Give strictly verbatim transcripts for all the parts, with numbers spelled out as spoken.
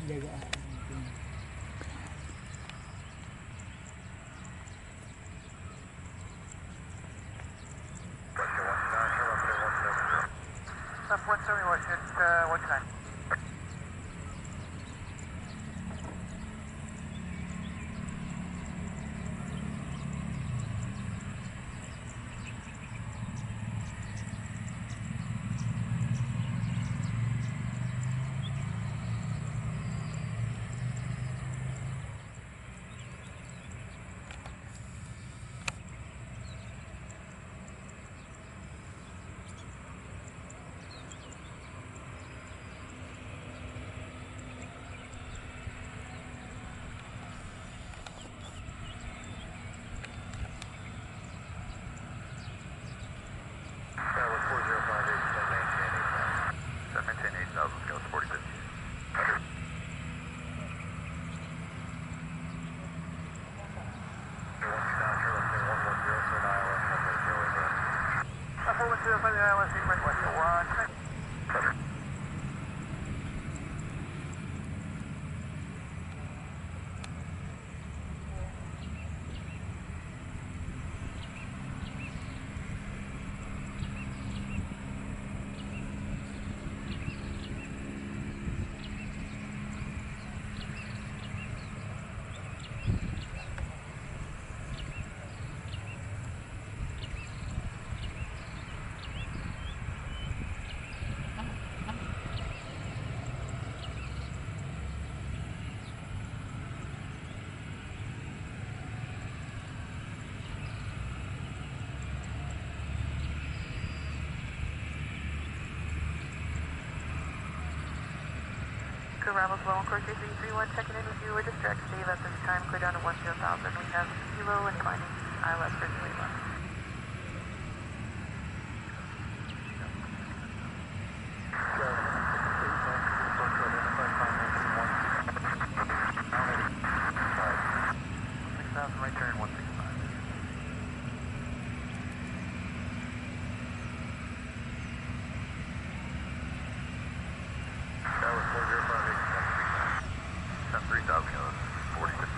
Jaga. Left one seventy, watch it, uh, watch nine. Tower four zero five eight, maintain eight thousand. Maintain eight thousand, Ghost forty-six. Roger. One six nine, Charlie, one one zero, for the I L S, one zero zero, one zero. One one zero, for the I L S, right west of one. Roger. Bravo one, clear three three one, checking in with you. We're just directed to leave at this time, clear down to one zero thousand. We have Kilo and climbing I L S for three one. Six thousand, right turn, one six five. Tower four zero five eight, seven three thousand, forty-six.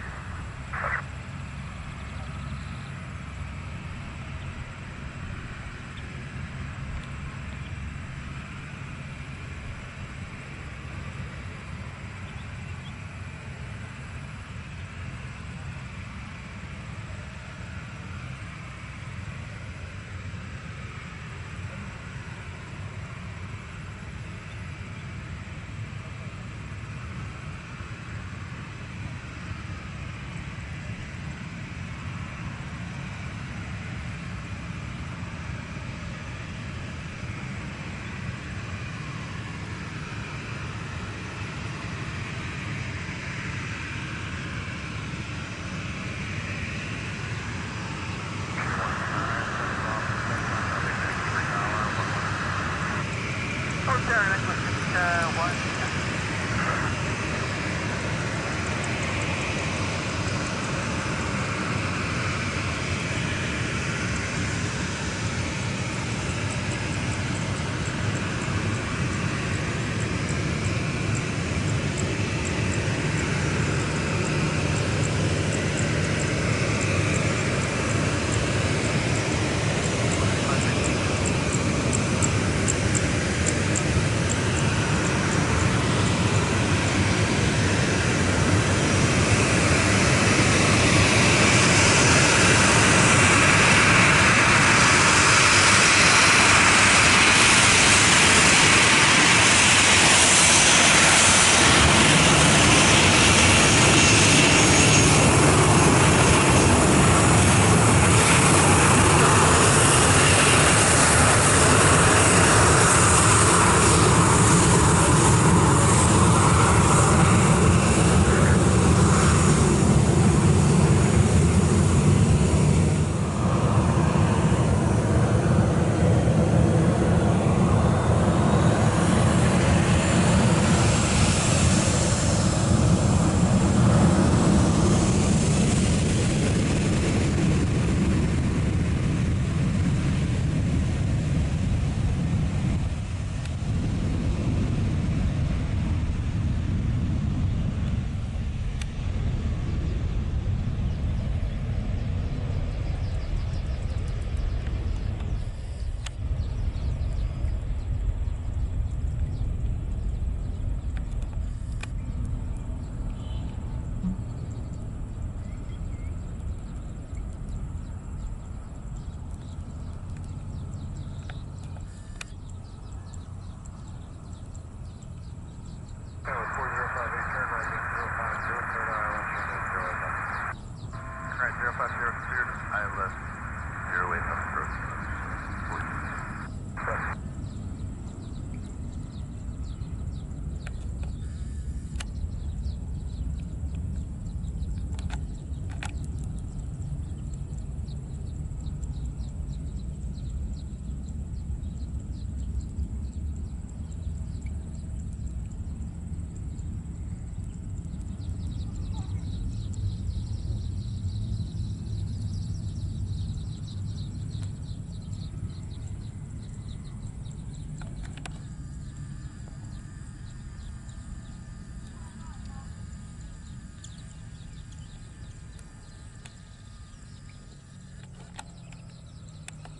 Passenger clear to I L S zero eight approach.